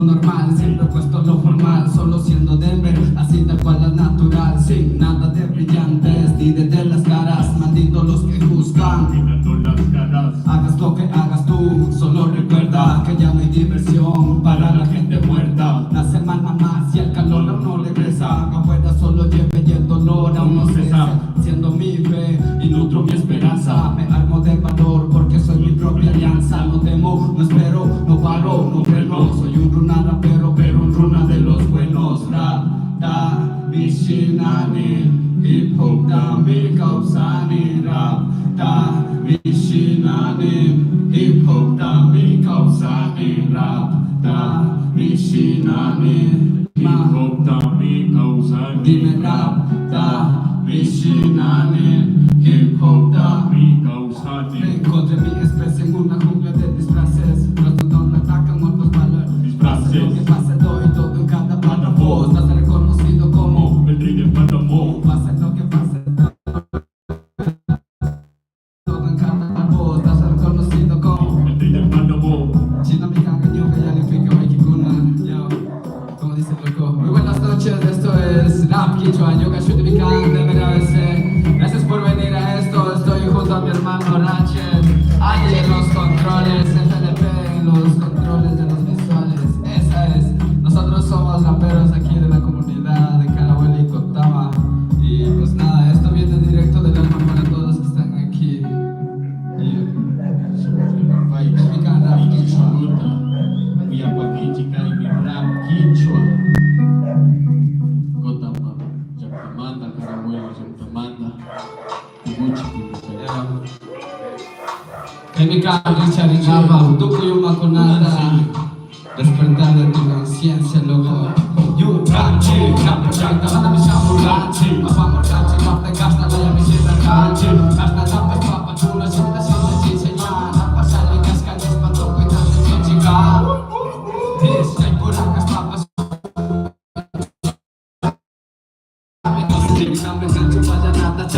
Normal, siempre he puesto lo formal, solo siendo Denver, así tal cual al natural, sin nada de brillantes ni de las caras, malditos los que juzgan. Mirando las caras. Hagas lo que hagas tú, solo recuerda que ya no hay diversión para la gente muerta. Una semana más y el calor aún no regresa. Afuera solo lleve y el dolor aún no cesa. Siendo mi fe y nutro mi esperanza. Me armo de valor porque soy mi propia alianza. No temo, no espero, no paro, no freno. Soy un runa rapero, pero un runa de los buenos. Rap, ta, mishinani, hip hop, ta, mi kausani, rap, ta, mishinani, hip hop, ta, mi kausani, rap, ta, mishinani, Hip ma, hop tami kausani. Dime rap, ta, mishinani, hip hop, ta. Mi kausani. Encontré mi especie en una jungla de disfraces. Los donde atacan otros valores. Disfraces. Pase lo que pase, doy todo en cada voz. Vas a ser reconocido como El rey de Panamá. Pase lo que pase, todo en cada voz. Vas a ser reconocido como El rey de Panamá. China, mi ganga, ñuca, ya le pica, Waikikuna. Yo, como dice el loco. Muy buenas noches, esto es Rap Quichua, Yoga Shutibikan de MRABC. Gracias por venir a esto, estoy junto a mi hermano Ratchet. Ahí en los controles, FLP en los controles de los visuales. Esa es. Nosotros somos raperos aquí de la comunidad de Carahueli y Cotama. Y pues nada, esto viene directo del alma para todos los que están aquí. Y Rap Quichua. Rap Quichua. Cotama, Llactamanda, Carahuelo, Llactamanda, Iguchi, Kemika Richard Ingaba, Tukuyumakunata. Despertar de tu conciencia, loco. You Ranchi, Rap Chanta, Manda mi Shamuranchi, Apamo Ranchi, Rap de Gasta, Laya mi Shita Ranchi, Gasta Rap es Papa Chula, Shita Shita Chicha Ya, Rapa Sali, Casca, Nespa, Tukuy, Tante, Chichica. This, Purakas, Papas, Shamone, Shamone.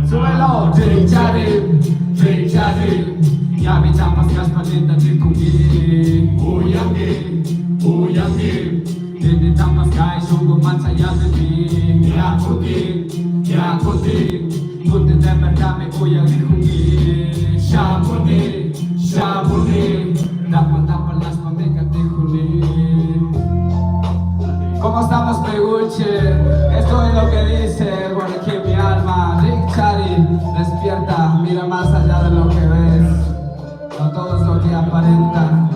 Súbelo, Richard, Richard, ya me chapas caspaneta chikungi, uyangi, uyangi, Dini tapas kai shungu mancha yadini, yakuti, yakuti, Kunti demer dame uyagi jungi, shamuni, shamuni, Dapan dapan las pameka tijuni. ¿Cómo estamos, Peguche? Esto es lo que dice por aquí mi alma. Rick Chari, despierta, mira más allá de lo que ves. No todo es lo que aparenta.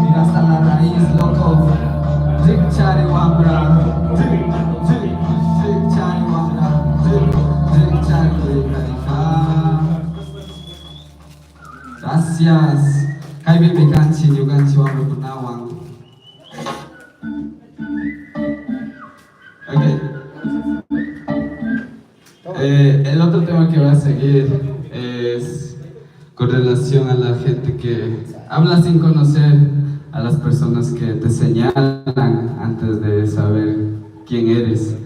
Mira hasta la raíz, loco. Rick Chari Wambra. Rick, Rick, Rick Chari Wambra. Gracias. Kaypimi kanchik ñukanchik wamrakunawan. Ok. El otro tema que voy a seguir es con relación a la gente que habla sin conocer, a las personas que te señalan antes de saber quién eres.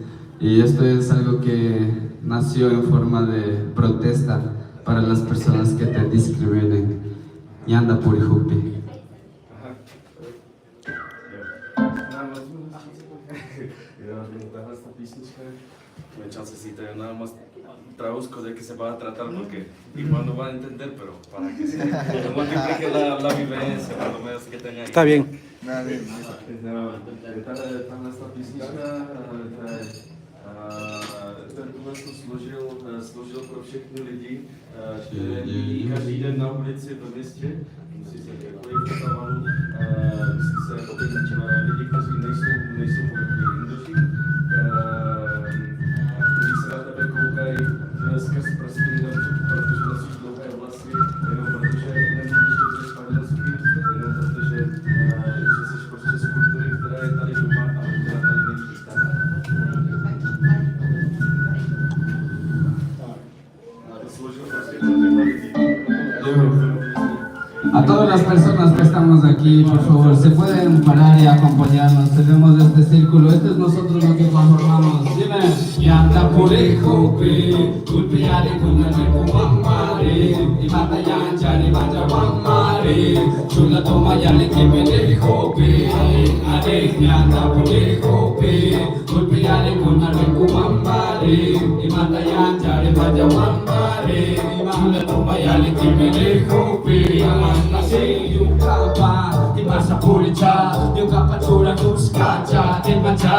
Y esto es algo que nació en forma de protesta para las personas que te discriminen. Ñanda purijupi. Nada más. Yo, esta песничка. Me chancecita, yo nada más traduzco de qué se va a tratar porque igual no van a entender, pero para que se multiplique la vivencia, por lo menos que tengan. Está bien. Tahle ta písnička, ten to složil pro všechny lidi, které vidí každý den na ulici ve městě. Myslí se jakkoliv v Tawanu, myslí se jakoby lidi, kteří nejsou Indoši, kteří se na tebe koukají skrz prsty, jenom protože nosíš dlouhé vlasy, jenom protože nemluvíš dobře španělsky, jenom protože že jsi prostě z kultury, která je tady doma a která tady není vítaná. A to složil prostě pro tyhle lidi. A todas las personas que estamos aquí, por favor, se pueden parar y acompañarnos. Tenemos este círculo. Esto es nosotros lo que conformamos. Dime. Ñanda purijupi, kulpiyari kunarikuwamari, imatayanchari vajawamari, chula tomayali kimirijupi, are ñanda purijupi, kulpiyari kunarikuwamari, imatayanchari vajawamari, chula tomayali kimirijupi, nasi yukapa, imasa puricha, yukapa chura kuskacha, imacha,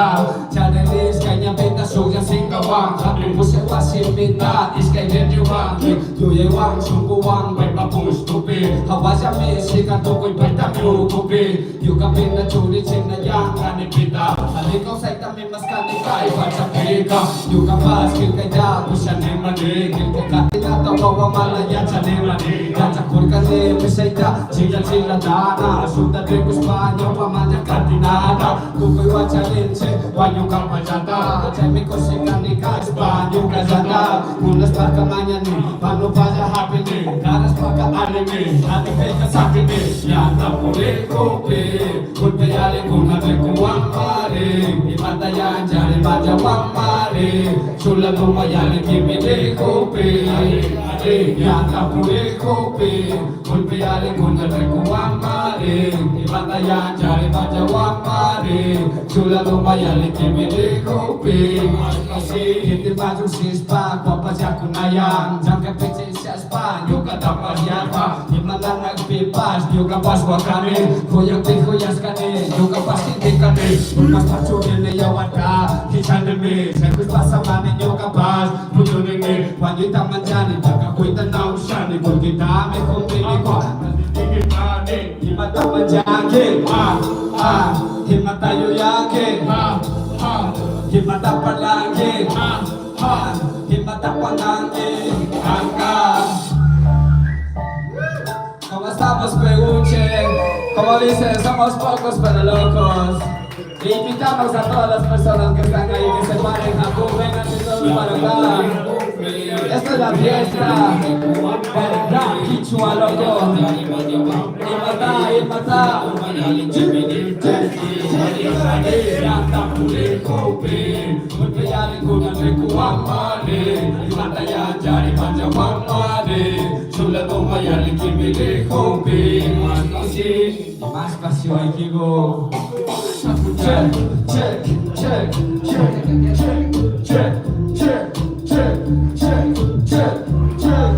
chanelis kanya suya singawang, habli pusewa simita, iskay nenriwang, yuyewang, sunguwang, paipa pustupi, hawasya mi, tukoy paita miukupi, yukapina churi china yang kanipita, alikaw saita mi mas kanikay, pachapika, yukapas, kilkaya, kusya ni mani, kilkaya, tinatawa malaya, chanemani, yachakurkani, misaita, chila chila dana, sunda de España, pamaya katinana, tukoy wachalinche, wañu kapachata, chay mi kusikanika, España, kayata, unas paka mañani, pano paya happy ganas paka anime, ati peka sakini, yanta puri kupi, kulpeyale kuna rekuwamare, imatayan jare vaya wamare, chula tumayale kimini kupi, are yanta puri kupi, kulpeyale kuna rekuwamare, imatayan jare vaya wamare, chula tumayale kimini kupi, Hiti baju sispa, kwapa jakunayang, jangka pici saspa, yuka tapas yapa, imana nagpipas, yuka pas wakane, hoyak pi hoyas kane, yuka pas tintikane, umas pachurine yawata, hichaneme, sekus pasamane yuka pas, puyunine, wanyita manjani, taka kuita naushani, kutita me kumbini kwa, himata manjake, ah, ah, himata yuyake, ah, ah, himata palange, ah, ah, himata panange, anga. ¿Cómo estamos, Peguche? Como dicen, somos pocos pero locos. Invitamos a todas las personas que están ahí, que se paren, Jacob, vengan todos para acá. Esta es la fiesta del rap quichua, loco. Y mata, y mata. Más pasión, equipo. Check, check, check, check, check, check, check, check, check, check, check.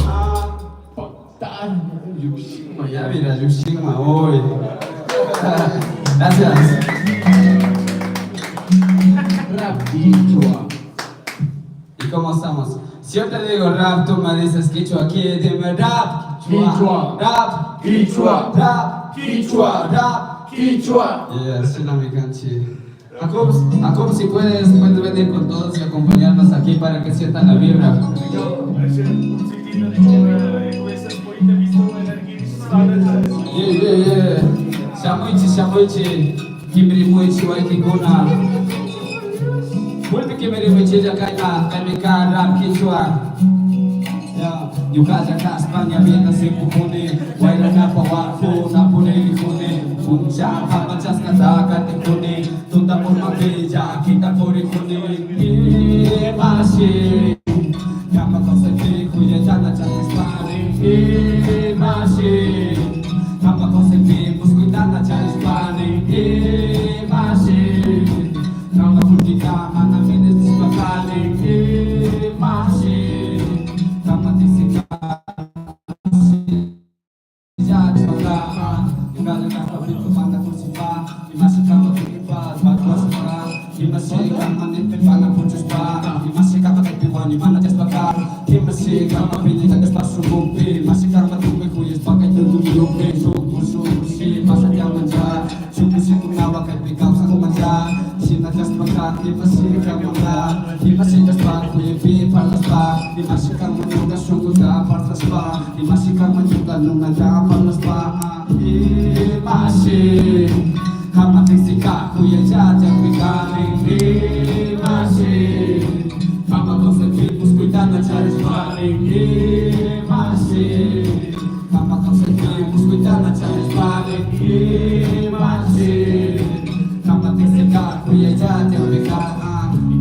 Ya mira, Yushima hoy. Gracias. Rap quichua. ¿Y cómo estamos? Si yo te digo rap, tú me dices quichua aquí, dime rap, Quichua. Rap, Quichua. Rap, Quichua. Rap. Quichua. Yeah, sí, no me canché. Jacob, Jacob, si puedes venir con todos y acompañarnos aquí para que sientan la vibra. Takže cítíte to, jakoby se spojíte víc tou energií, když státe Yeah. Shamuychi, shamuychi, kimirimuichi waykikuna. Pulpi kimirimuichilla kayma, kaymi rap kichwa. Yeah. Ñuqalla kaspaña vida simpukuni, wayranapa warku napurikuni, punchapa machaskata katikuni, tuta purmapi llakita purikuni, imashi, kama kawsaypi kuyayllana chaskispani, imashi, kama kawsaypi muskuytana charispani, imashi, kama kullkita mana ministishpakani, imashi, kama tisika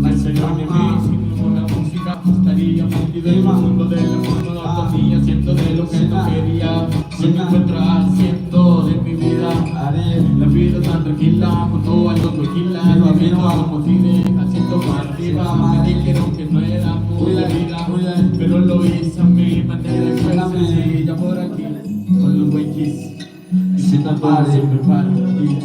¿Qué sería de mí sin la música? Estaría metido en el mundo de la monotonía, haciendo de lo que no quería. Hoy me encuentro haciendo de mi vida la vida tan tranquila, junto a los tequila, lo viendo como cine, haciendo arriba. Me dijeron que no era muy la vida, pero lo hice a mi manera y fue sencilla por aquí, con los wakis. Diciendo todo siempre para ti.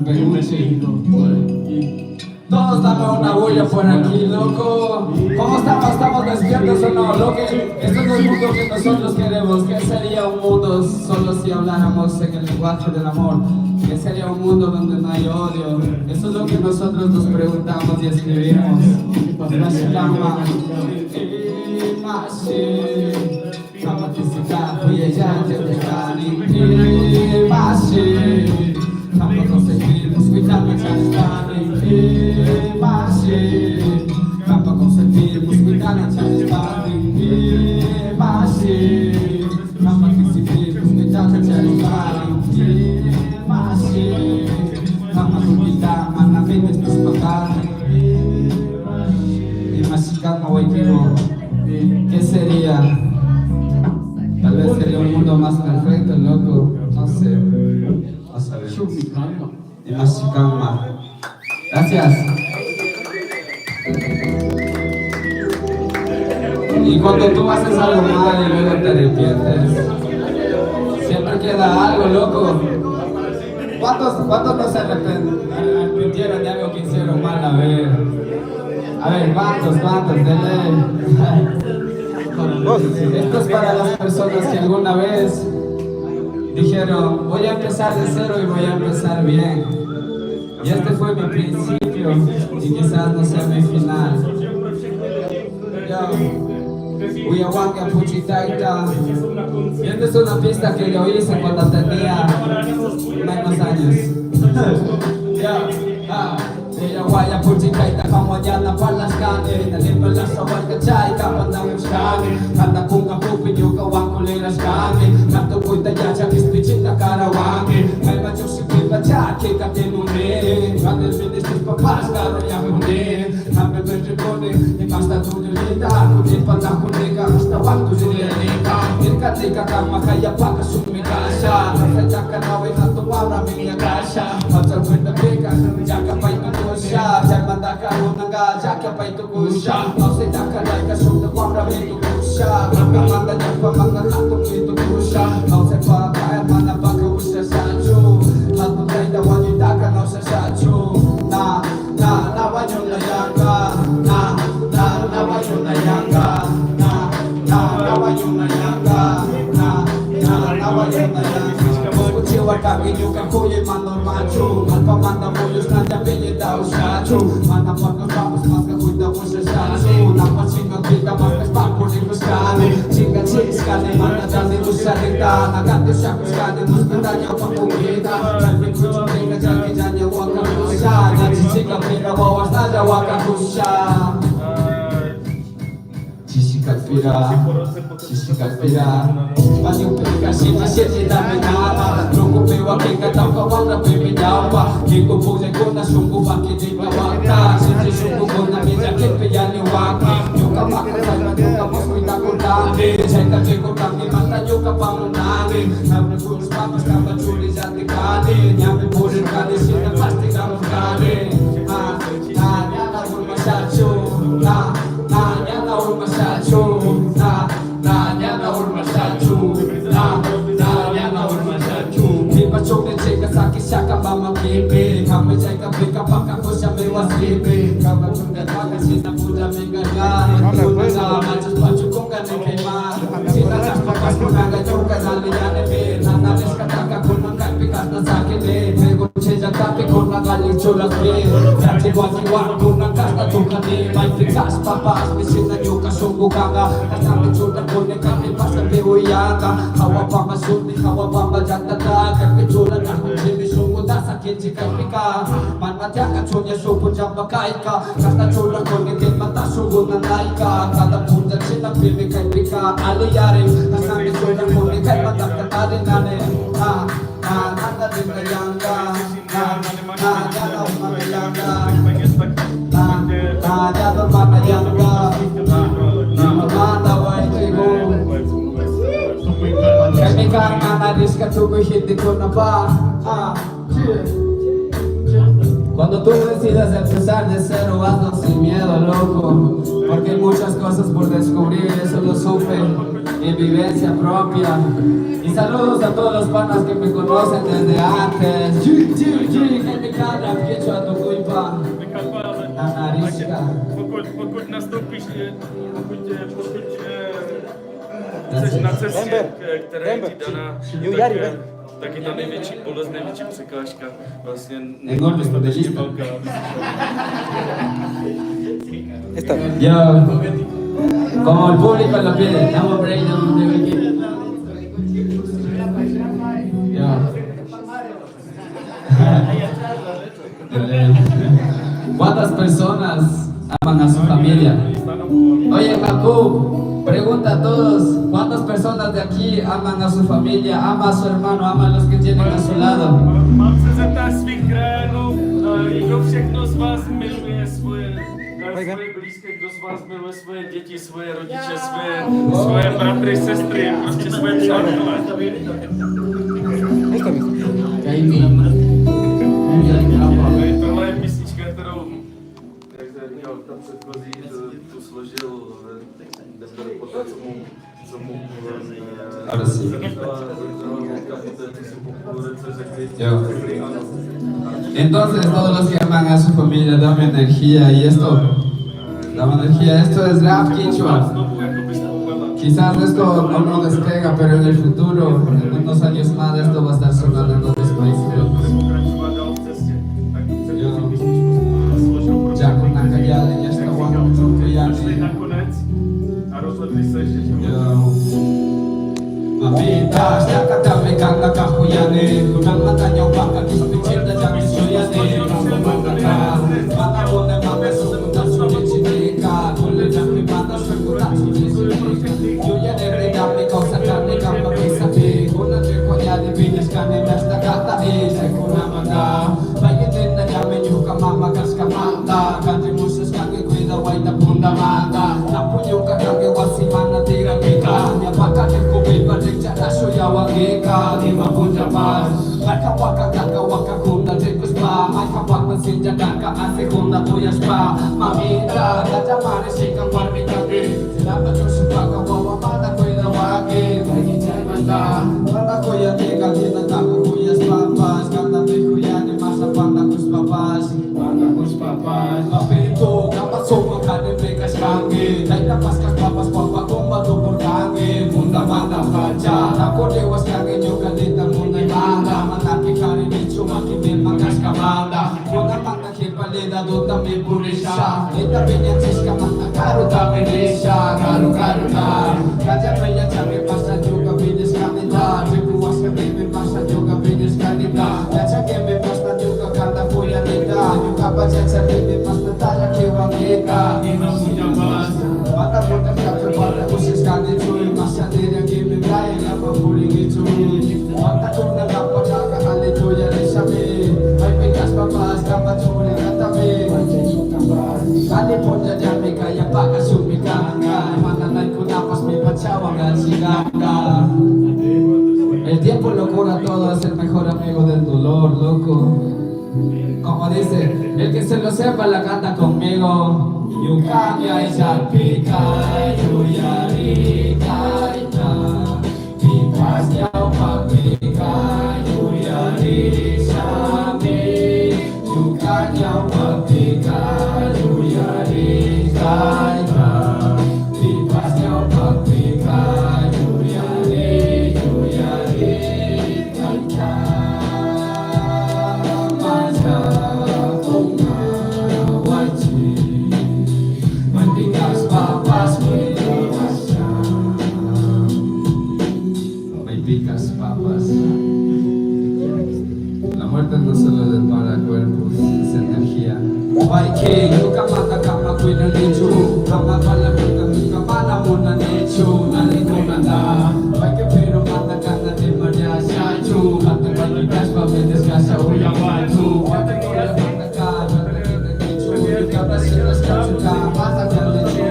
Bienvenido por aquí. Todos dame una bulla por aquí, loco. ¿Cómo estamos? ¿Estamos despiertos o no? Lo que, esto es el mundo que nosotros queremos. ¿Qué sería un mundo solo si habláramos en el lenguaje del amor? ¿Qué sería un mundo donde no hay odio? Eso es lo que nosotros nos preguntamos y escribimos. Mashikama, imashi, kama tisika, kuyayate, tekani, imashi, kama conseguimos cuidar imashi, kama conseguimos cuidar imashi, kama conseguimos cuidar imashi, kama cuidar mana Imashikama waykiko. ¿Qué sería? Tal vez sería un mundo más perfecto, loco. No sé. No sabemos. Imashikama. Gracias. Y cuando tú haces algo mal y luego te arrepientes, siempre queda algo, loco. ¿Cuántos no se arrepintieron de algo que hicieron mal? A ver, ¿cuántos? Denle. Esto es para las personas que alguna vez dijeron, voy a empezar de cero y voy a empezar bien. Y este fue mi principio y quizás no sea mi final. Yo, Uyawanga Puchitaita. Y esta es una pista que yo hice cuando tenía menos años. Yo, ah. Uyawaya Puchitaita, kamayana palashkani, nalimbala sa walkachay, kapanangushkani, kanta kunga pupi, ñuka wankulirashkani, kanta yacha kispichita karawangi, may machusi pipa chaki katinuni, cuando el fin de tus papás karo yakuni, kame berrikuni, imasta tuyulita, kunipa nakunika, hasta wantu zililika, irkatika kama kaya paka sumikasha, nakayaka nawe hatuwara minyakasha, pacha kwenda pika, jaka paitukusha, jaimandaka unanga, jaka paitukusha, ausidaka laika sunda wamra mitukusha, manda japa manga hatung mitukusha, ausay pa kaya mana baka usha sachu, hatu taita wanyitaka na usha sachu, na na na wanyuna yanga, na na na wanyuna yanga, na na na wanyuna yanga, na na na wanyuna yanga. Kuchiwa kami nyuka kuye mando machu, alpa manda muyos nanya pinye tau shachu, manda pagka papos maska kuita usha shachu, napa chinga kita maska spapo ni kuskani, chinga chiskani manda dani usharita, nagante shakuskani muskanda Kaipira, Shishi Kaipira, Panyupika Shiji Shiji Naminama, Rukupiwa Kika Tauka Wanda Pimidawa, Kiko Puja Kuna Shungu Baki Dipa Waka, Shiji Shungu Kuna Mija Kipi Yani Waka, Yuka Maka Saima Yuka Mosquita Kundani, Chaita Chico Kami Mata Yuka Pamunani, Namne Kurus Papas Kamba Chuli Jati Kani, Nyame Purin Kani Shina Pasti Kamu Kani, Ah, Ah, Nyana Urma Shachu, Na, Na, Nyana Urma Shachu, Na, Na, Nyana Urma Shachu, Na, Na, Nyana Urma Shachu. Kipa Chokne Cheka Saki Shaka Mama Kipi, Kame Chaika Pika Paka Kusha Mewa Skipi, Kama Chunda Taka Shina Puja Mega Ga, Tuna Machas Pachu Kunga Nike Ma, Shina Chaspa Paspunaga Yuka Nali Yane Me, Nana Veska Taka Kuna Kaipi Kasta Sake Ne, Pego Cheja Kapi Kuna Gali Chula Ke, Chachi Waki Wa Kuna Kasta Tukani, Maifi Kas Papas, Mishina Yuka Sungu Kanga, Kasame Chula Kune Kapi Pasa Peuyaka, Hawa Pama Sundi, Hawa Pama Jatata, Kapi Chula Nahu Jimi Sungu Dasa Kinchi Kapika, Manmatiaka Chunya Supu Jamba Kaika, Kasta Chula Kune Kimata Sungu Nanaika, Kada Punja China Pimi Kaipika, Aliyari, Kasame Chula Kune Kaimata Katari Nane, Ha, Ha, Nanda Dinda Yanga, Ha, Ha, Yana Umana Yanga, Ha, Ha, Yana Umana Yanga, Nimamanda Waichigo. Kami ka tukoy hindi ko na ba. Ah, Cuando tú decidas empezar de cero, hazlo sin miedo, loco. Porque hay muchas cosas por descubrir, eso lo supe en vivencia propia. Y saludos a todos los panas que me conocen desde antes. G, G, G, que me carga, quichua tu culpa. Nanarisca. Pokud nastoupíš, pokud jsi na cestě, která je ti daná, tak je ta největší bolest, největší překážka vlastně není dostatečně velká. Yo, como el público lo pide, dame un break, dame un break. Yo. ¿Cuántas personas aman a su familia? Oye, Jacob, pregunta a todos, ¿cuántas personas de aquí aman a su familia, ama a su hermano, ama a los que tienen a su lado? Mám se zeptat svých krajanů, kdo všechno z vás miluje svoje blízké, kdo z vás miluje svoje děti, svoje rodiče, svoje bratry, sestry, prostě svoje přátelé. Tohle je písnička, kterou, jak jsem říkal, ta předchozí, tu složil teprve poté, co mu Ahora sí. zemřela matka, poté, co jsem po půl roce řekli ano. Entonces, todos los que aman a su familia, dame energía y esto, dame energía, esto es rap quichua. Znovu, jakoby zpomalila. Quizás esto no, no despega, pero en el futuro, en unos años más, esto va a estar sonando en otros países. Pokračovat dál v cestě. Tak tu předchozí písničku složil pro Ya con la kteří callada ya está guapo, došli nakonec a rozhodli se, že život Yo. Mamita, shakatame kanga kahuyane, kunang matanya waka kispichinda jami suyane, kamba mandaka, mata kone mame sukuta sujichinika, kule jami mata sukuta sujichinika, yuyane regame kausa kane kamba pisapi, kuna trikoyane binyas kane nasta kata e, sekuna manda, bayitin na jami nyuka mama kaska manda, kanti musas kange cuida waita punda manda, napunyuka kange wasimana tira pika, nyapaka nikupipa rikchara suya wangika, lima punja mas, Maka waka kaka waka kunda rikuspa, maka waka sinja kaka ase kunda tuyaspa, mamita, kacha mane shika warmi kangi, silapa chusu waka wawa manda cuida waki, bayi manda, manda kuya tika tina taku kuyas papas, kanda mikuyani masa panda kus papas, panda kus papas, papito, kapa soko kane pekas kangi, taita paskas papas papa kumba tupur kangi, munda manda pacha, tako dewas kangi nyuka dita munda manda, manaki kari nichu maki me makas kamanda, munda manda kipalida duta me purisha, ita pinya chiska mata karu ta me risha, karu karu na, kaja pinya chame pasa juga binis kanita, riku waska me pasa juga binis kanita, yacha ke me pasa juga kanda puya nita, nyuka pacha chame me pasa taya ke wangita, Ima puja mas. mata puta kacha pata mejor amigo del dolor, loco. Como dice, el que se lo sepa la canta conmigo. Ñuqami aychapi kay yuyari kayta. Pipas ñawpaqpi kay yuyarishami. Ñuqa ñawpaqpi kay yuyari kayta. Pipas ñawpaqpi kay yuyari yuyari kayta. Mañakunawaychik. Maypicas papas wiñashan. Maypicas papas. La muerte no solo depara cuerpos, es energía. Waiki, ñuqa mana kama kuinanichu, kama pala kuka kuka mana munanichu, nani kunata. Waiki pero mana kana de Maria Shachu, hata waki kaspa me desgasta uyawachu. Wata kula mana ka, wata kina nichu, yuka basilas kachuka, mata kanichu,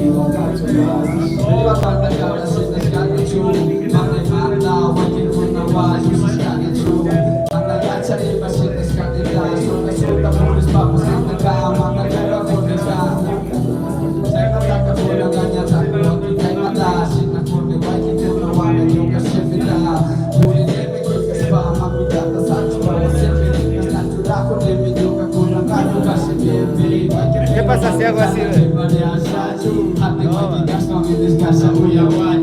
iwa kachuka. Iwa pata kabra sinas kanichu, mana mata, waki kuna wa, yusis kanichu. Mana yacha iba sinas kanita, suka suka puris papas kanaka, mana kara kunaka. ¿Qué pasa si hago así, güey? No, man.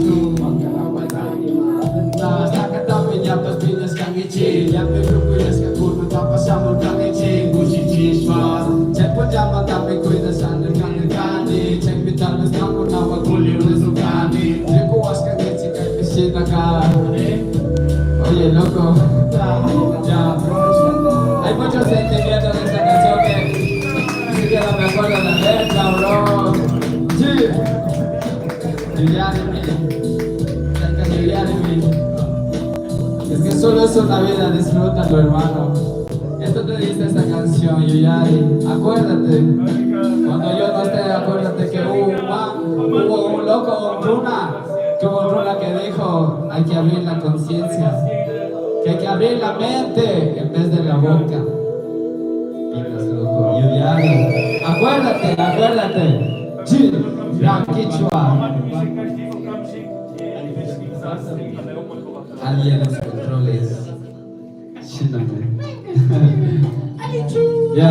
Oye, loco, ya. Hay muchos sentimientos en esta canción que ni siquiera me acuerdo la letra, bro. Sí. Yuyarimi. Yuyarimi. Es que solo es una vida, disfrútalo, hermano. Esto te dice esta canción, Yuyari. Acuérdate. Cuando yo no esté, acuérdate que hubo un man, hubo un loco, un runa, que hubo un runa que dijo, hay que abrir la conciencia, que hay que abrir la mente en vez de la boca. Pilas, loco, Yuyari. Acuérdate, acuérdate. Sí, Rap Kichwa. Ali en los controles. Shiname. Ya.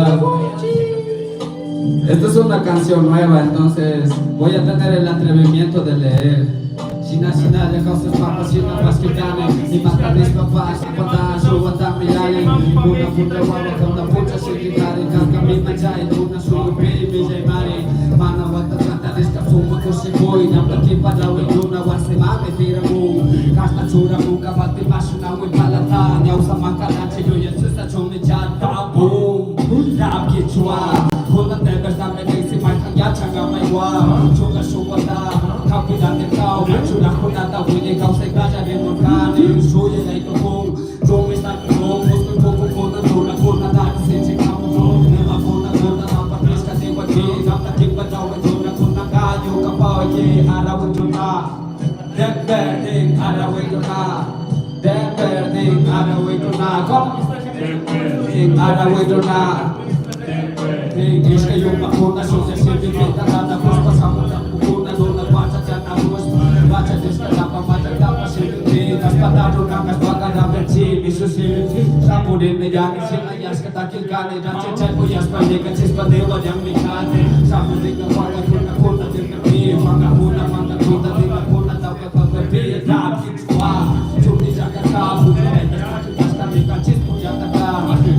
Esta es una canción nueva, entonces voy a tener el atrevimiento de leer. Shina shina de cosas papas shina paskitane ni matanis papas pata suwata milale una puta wawa kona puta shikitare kanka mi machai una sulu pi mi jai mari mana wata tata deska fuma kusikoi namla kipa dawe una wase mame tiramu kasta chura muka pati pasuna we palata nyausa makana chiyo yesusa chumi chata boom rap kichwa kuna tebes dame desi mai yacha gamai wa chunga shuwata kapidante kau chura kunata wini kau se gaja de murkani shuye dai to kung chumi sta ko musko ko kuna chura kuna da se che kamu nema kuna kuna na patriska de wa ke gamta kimba dawe chura kuna ka yo ka pa ye ara wituna Deperding ara wituna Deperding ara wituna Kom ara wituna Ishka yung makuna suya sibi kita kata puspa samuta pukuna luna pacha chana puspa pacha diska tapa pacha tapa sibi das patatu nakas baka na berchi misu sibi sapurin me yani sina yaska takil kane rache chai po yaspa yeka chispa dewa jang mikane sapurin ka waka kuna kuna dirka pi waka kuna manga kuna dirka kuna tapa tapa pi rap kichwa chumi jaka kabu hasta mika chispu yataka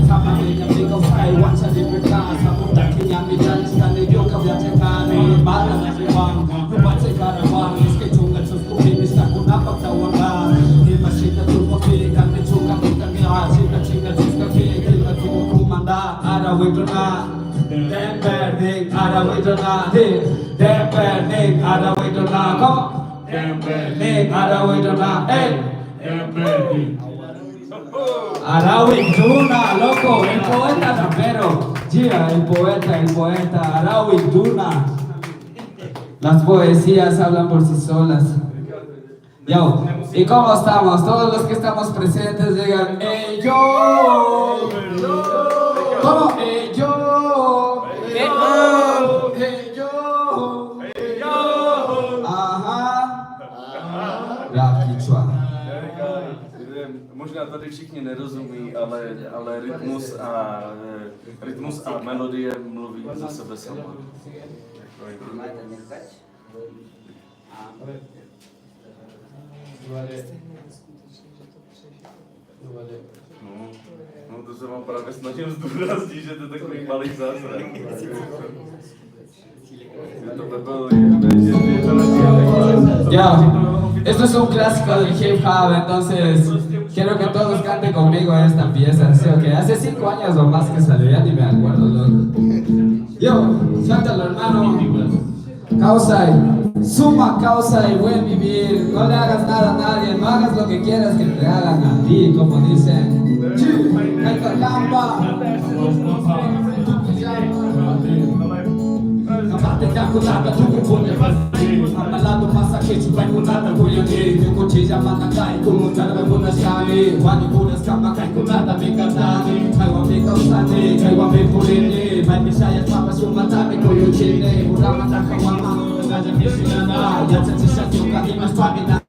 sama mika mika fai wacha libertad saputa kinyami jani yoka vyachekane mara na riwang rupache karawang iske chunga chusku pimista kuna pagtawanga himashita tupa pi kante chunga kita miha chika chika chiska pi kila tu kumanda ara wituna Demperding ara wituna Demperding ara wituna Come Demperding ara wituna Hey Arawik Duna, loco, el poeta rapero. Gia, el poeta, Arawik Duna. Las poesías hablan por sí solas. Yo, ¿y cómo estamos? Todos los que estamos presentes digan, ¡Ey, yo! ¿Cómo? ¡Ey, yo! ¡Ey, yo! ¡Ey, yo! Ajá. Rap Kichwa. Možná tady všichni nerozumí, ale rytmus a melodie mluví za sebe sama. No, to se vám právě snažím zdůraznit, že to je takový malý zázrak. Tohle byl, že je to Yo, esto es un clásico del hip hop, entonces quiero que todos canten conmigo esta pieza, ¿sí o qué? Hace 5 años o más que salió, ya ni me acuerdo, loco. Yo, suéltalo, hermano. Kawsay, sumak kawsay, buen vivir, no le hagas nada a nadie, no hagas lo que quieras que te hagan a ti, como dicen. Kayta Llama. Kamate tukupunya Amalado masakechu paikunata kuyoni Yukuchilla manakai kumunchana munashani Wani kunas kama kaikunata mikatani Kaiwa mikausani, kaiwa mipurini Maimishaya papa sumatami kuyuchini Urama takawama, ngaja mishinana Yachachisha yuka imashpamina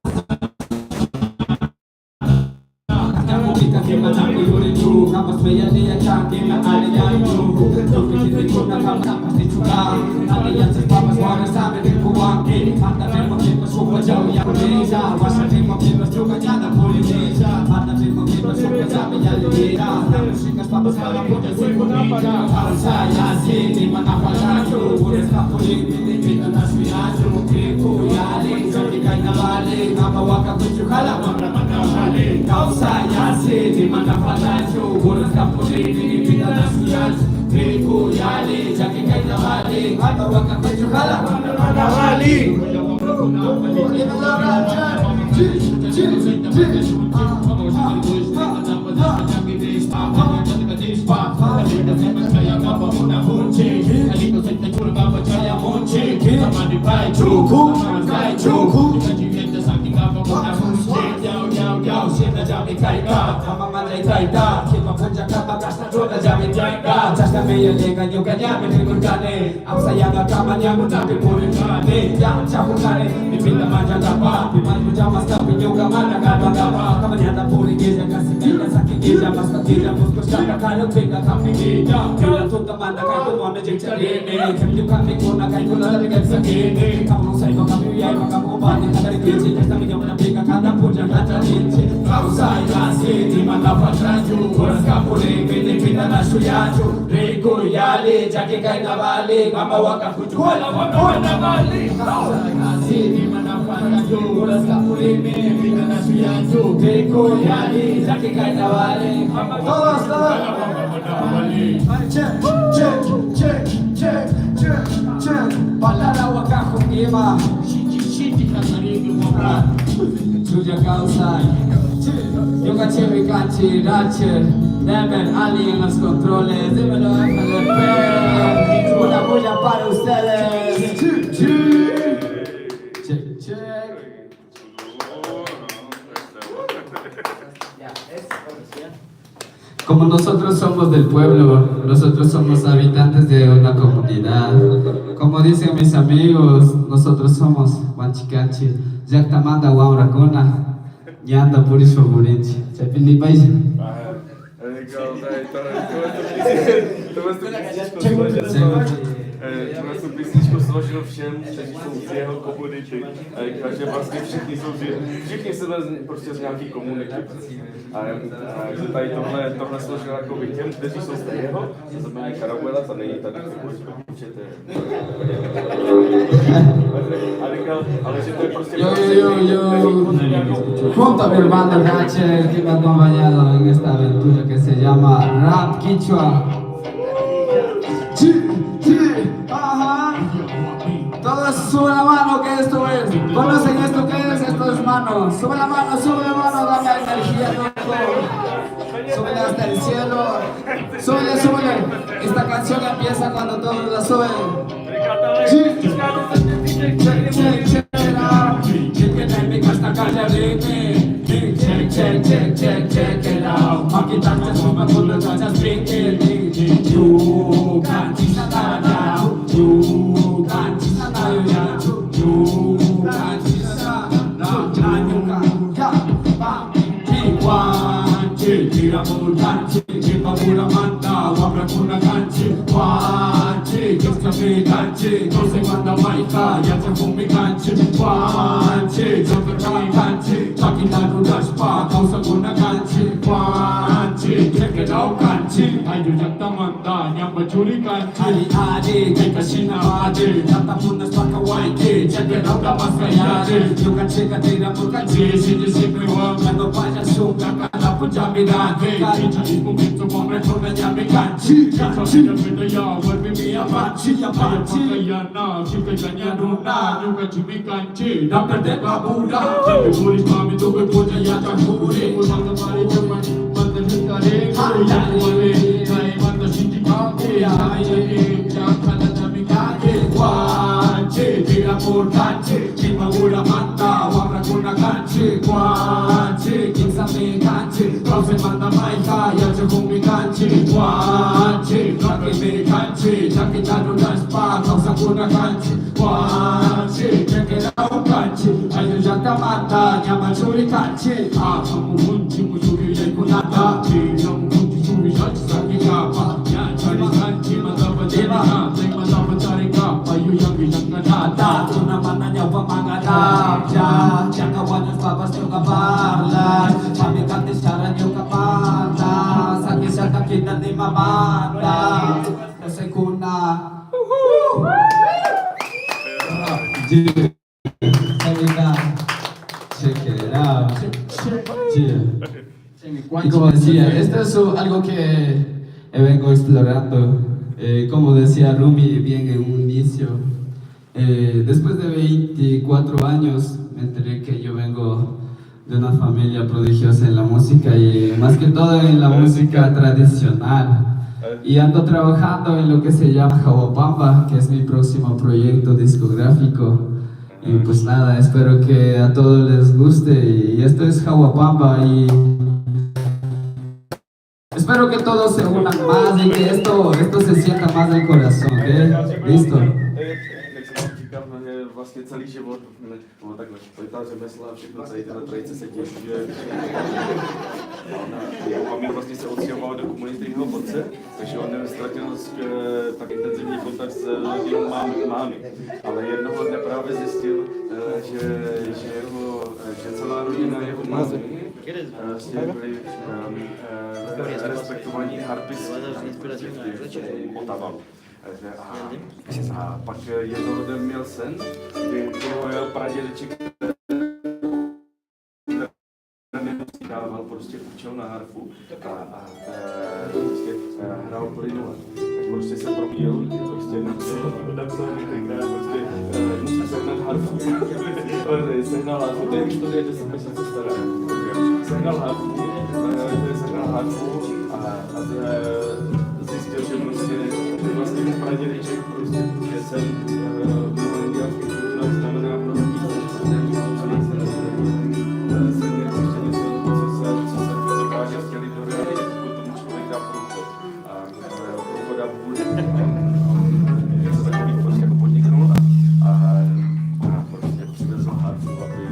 Todos, todos. Check, check, check, check, check, check. Palarawa ima. Chuya kawsay. Ñuka Kanchi, Ratcher, Nemer, Ali en los controles. Dímelo, FLP. Una bulla para ustedes. Check, check. Ya, es oficial. Como nosotros somos del pueblo, nosotros somos habitantes de una comunidad. Como dicen mis amigos, nosotros somos Wanchikanchi, Llaqtamanta wamrakuna, ñanta purishpa purinchik. Chaypi nipaycha. Tohle tu písničku složil všem, kteří jsou z jeho komunity. A říkal, že vlastně všichni jsou z, všichni jsme prostě z nějaký komunity. A že tady tohle složil jako těm, kteří jsou z jeho, to znamená Karabuela, to není tady, určitě. A říkal, ale že to je prostě Yo, yo, yo, yo. Junto a mi hermano Ratcher, que me ha acompañado en esta aventura que se llama Rap Quichua. Sí, sí, ajá. Todos suben la mano que esto es. ¿Conocen esto que es? Esto es mano. Sube la mano, dame energía, loco. Súbele hasta el cielo. Súbele, súbele. Esta canción empieza cuando todos la suben. Sí. Check, check, check, check it out. Check, check, check, check, check it out. Check it out. Yeah. Y como decía, esto es algo que vengo explorando. Como decía Rumi bien en un inicio, después de 24 años me enteré que yo vengo de una familia prodigiosa en la música y más que todo en la música tradicional. Y ando trabajando en lo que se llama Jawapamba, que es mi próximo proyecto discográfico. Y pues nada, espero que a todos les guste. Y esto es Jawapamba y espero que todos se unan más y que esto se sienta más del corazón, ¿ok? Listo. Vlastně celý život, nebo takhle, ta řemesla, všechno, celý tyhle tradice se děje. Jeho vlastně se odstěhoval do komunity jeho otce, takže on neztratil tak intenzivní kontakt s rodinou mámy. Ale jednoho dne právě zjistil, že celá rodina jeho mámy vlastně byli respektovaní harpisti v Otavalu. A pak jednoho dne měl sen, kdy jeho pradědeček dával prostě učil na harfu a prostě hrál plynule. Tak prostě se probíjel, prostě napsal mi tenkrát, prostě musí sehnat harfu. Sehnal harfu, to je historie 10 měsíců stará. Sehnal harfu a zjistil, že prostě vlastně mu pradědeček prostě že jsem mnoho indiánských kulturách znamená pro něco, co se dokáže vtělit do reality, pokud tomu člověk dá průchod. A průchod a vůli. Něco takového prostě jako podniknul a prostě přivezl harfu, aby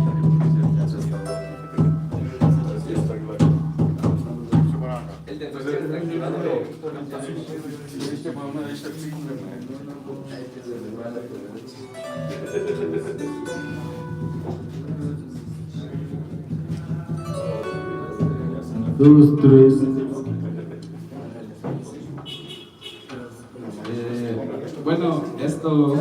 tady prostě přestal. Takhle. Ještě máme ještě přijde. Dos, tres. Bueno, esto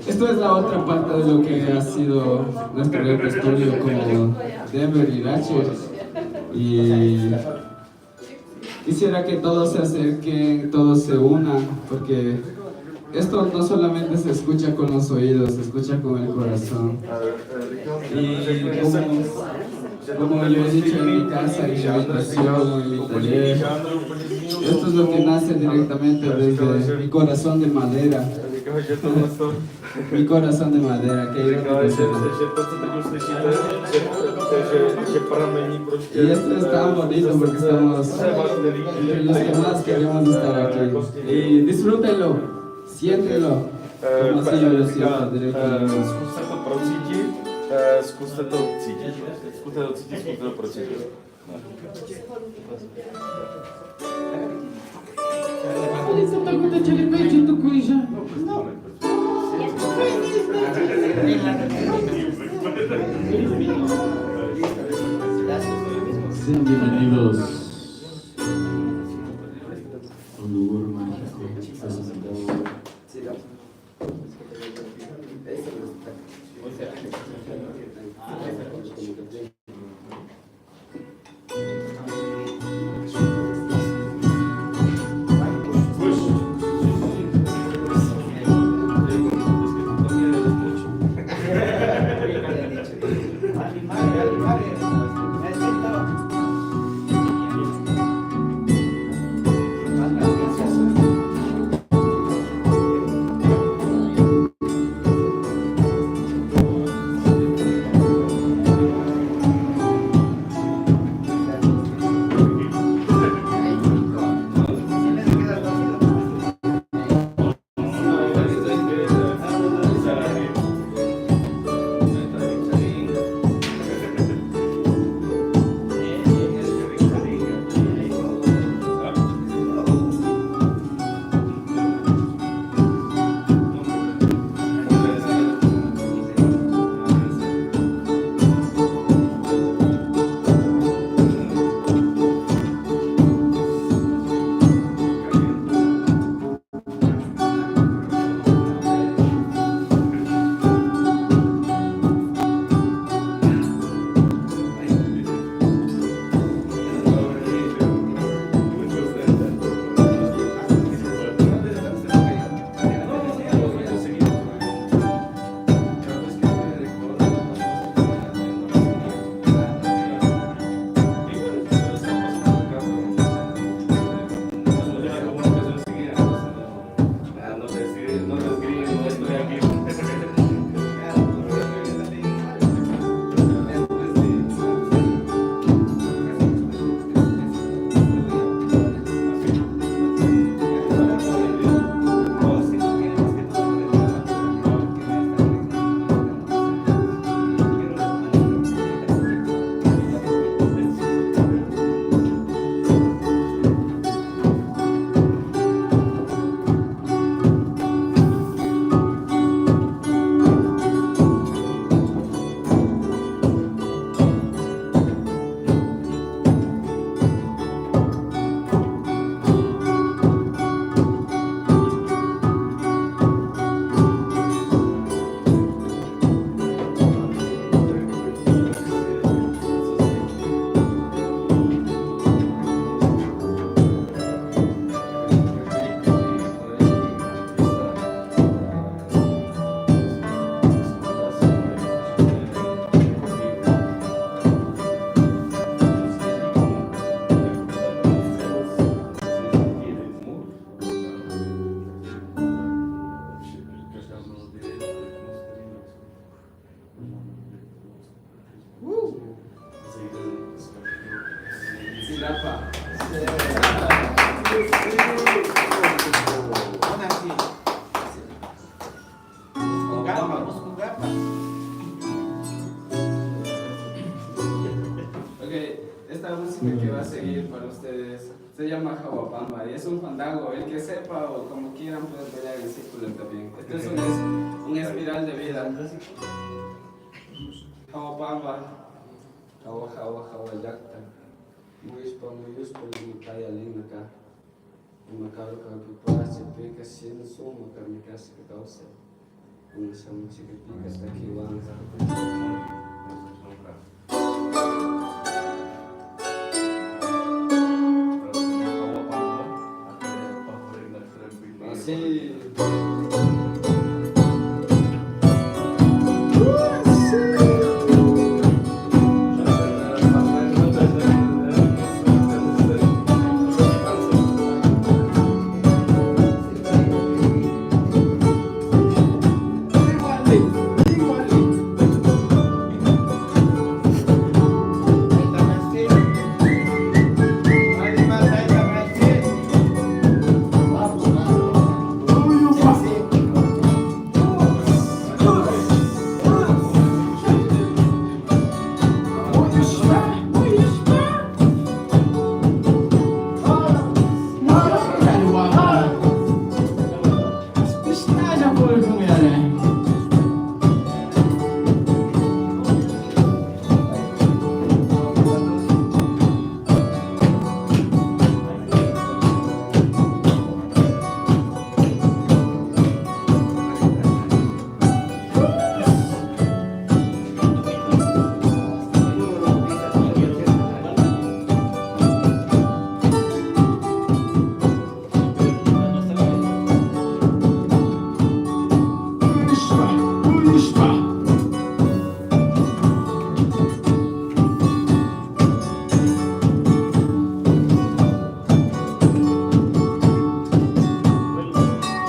es la otra parte de lo que ha sido nuestro repertorio como Denver y Ratchet. Y quisiera que todos se acerquen, todos se unan, porque esto no solamente se escucha con los oídos, se escucha con el corazón. Y como yo he dicho en mi casa, en mi habitación, en mi taller, esto es lo que nace directamente desde mi corazón de madera. Říkala, že tohle to, Mi corazón de madera, qué říkala, irónico že, suena. že to, co teď uslyšíte, že, že, že pramení prostě Y esto es tan bonito ze porque srdce estamos třeba, který, entre los que más queremos estar aquí. Y disfrútenlo, siéntenlo, como así yo lo siento directamente. Zkuste to procítit, zkuste to cítit. Zkuste to cítit, zkuste to procítit. Sean bienvenidos a un lugar mágico. Presentado Es que tú también eres mucho. No estoy aquí. Ok, esta música que va a seguir para ustedes se llama Jaguapamba y es un fandango. El que sepa o como quieran pueden bailar en círculo también. Esto es un espiral de vida. Jaguapamba, Jawa Jawa Jawa Yacta. Muyuspa Muyuspa Limakaya Linaka. Imakaru Kapipa Chipika Shin Suma Karmikasa Kausa. Una Samuchika Pika Takiwanza.